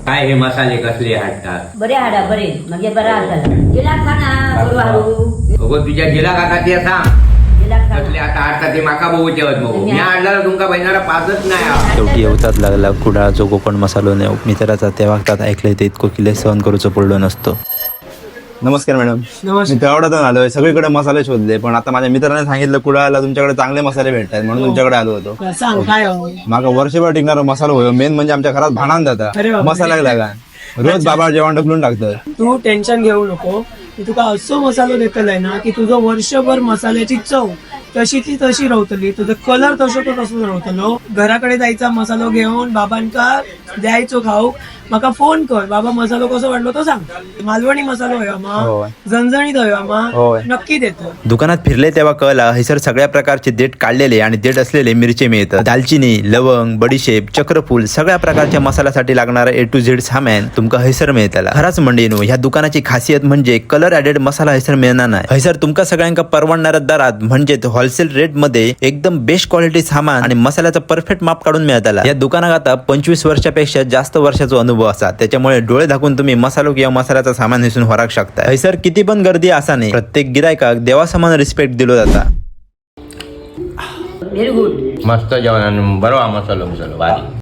काय हे मसाले कसले हाडतात? बरे हाडा, बरे म्हणजे बरा आसतला. जिला खाना बरो हाडू. अगो, तुझ्या जिला खाता ते सांग. जिला खाना. कसले आता हाडतात ते माका बघूचे हत मगो. मी हाडला तुमका बहिणारा पासच नाही हा. शेवटी येवचाच लागला कुडाळाचो कोकण मसालो नेव मित्राचा तेव्हा त्यात ऐकलंय ते इतकं किले सहन करूचो पडलो नसतो. नमस्कार मॅडम. नमस्कार. मी तळवड्यातून आलोय. सगळीकडे मसाले शोधले, पण आता माझ्या मित्राने सांगितलं कुडाळला तुमच्याकडे चांगले मसाले भेटतात, म्हणून तुमच्याकडे आलो होतो. सांग, काय हो? माका वर्षभर टिकणारा मसाला होयो. मेन म्हणजे आमच्या घरात भांडण जाता अरे बापरे. मसाल्याक लागा. रोज बाबा जेवण ढकलून टाकतात. तू टेन्शन घेऊ नको. मी तुका असो मसालो देतलय ना की तुझो वर्षभर मसाल्याची चव तशी ती तशी रावतली, तुझो कलर तसो तो तसो रावतलो. घराकडे जायचा, मसालो घेऊन बाबांका द्यायचो खाऊक. म्हाका फोन कर, बाबा मसालो कसो वाटलो तो सांग. मालवणी मसालो हयो आमा. होय. झणझणीत हयो आमा. होय. नक्की देतो. दुकानात फिरले तेव्हा कळला, हयसर सगळ्या प्रकारचे देठ काढलेले आणि देठ असलेले मिरचे मिळतात. दालचिनी, लवंग, बडीशेप, चक्रफूल, सगळ्या प्रकारच्या मसाल्यासाठी लागणारा ए टू झेड सामान तुमका हयसर मिळतला. खराच म्हणजे ह्या दुकानाची खासियत म्हणजे कलर ऍडेड मसाला हयसर मिळणार नाही. हयसर तुमका सगळ्यांका परवडणाऱ्या दरात, म्हणजे होलसेल रेट मध्ये एकदम बेस्ट क्वालिटी सामान आणि मसाल्याचं परफेक्ट माप काढून मिळतला. या दुकानात आता 25 वर्षापेक्षा जास्त वर्षाचा अनुभव असा, त्याच्यामुळे डोळे झाकून तुम्ही मसालो किंवा मसाल्याचा सामान हयसून व्हराक शकता. हयसर किती पण गर्दी असा नाही, प्रत्येक गिरायकाक देवासमान रिस्पेक्ट दिलो जाता. Very good. मस्त जेवण आणि बरो हा मसालो मसालो भारी.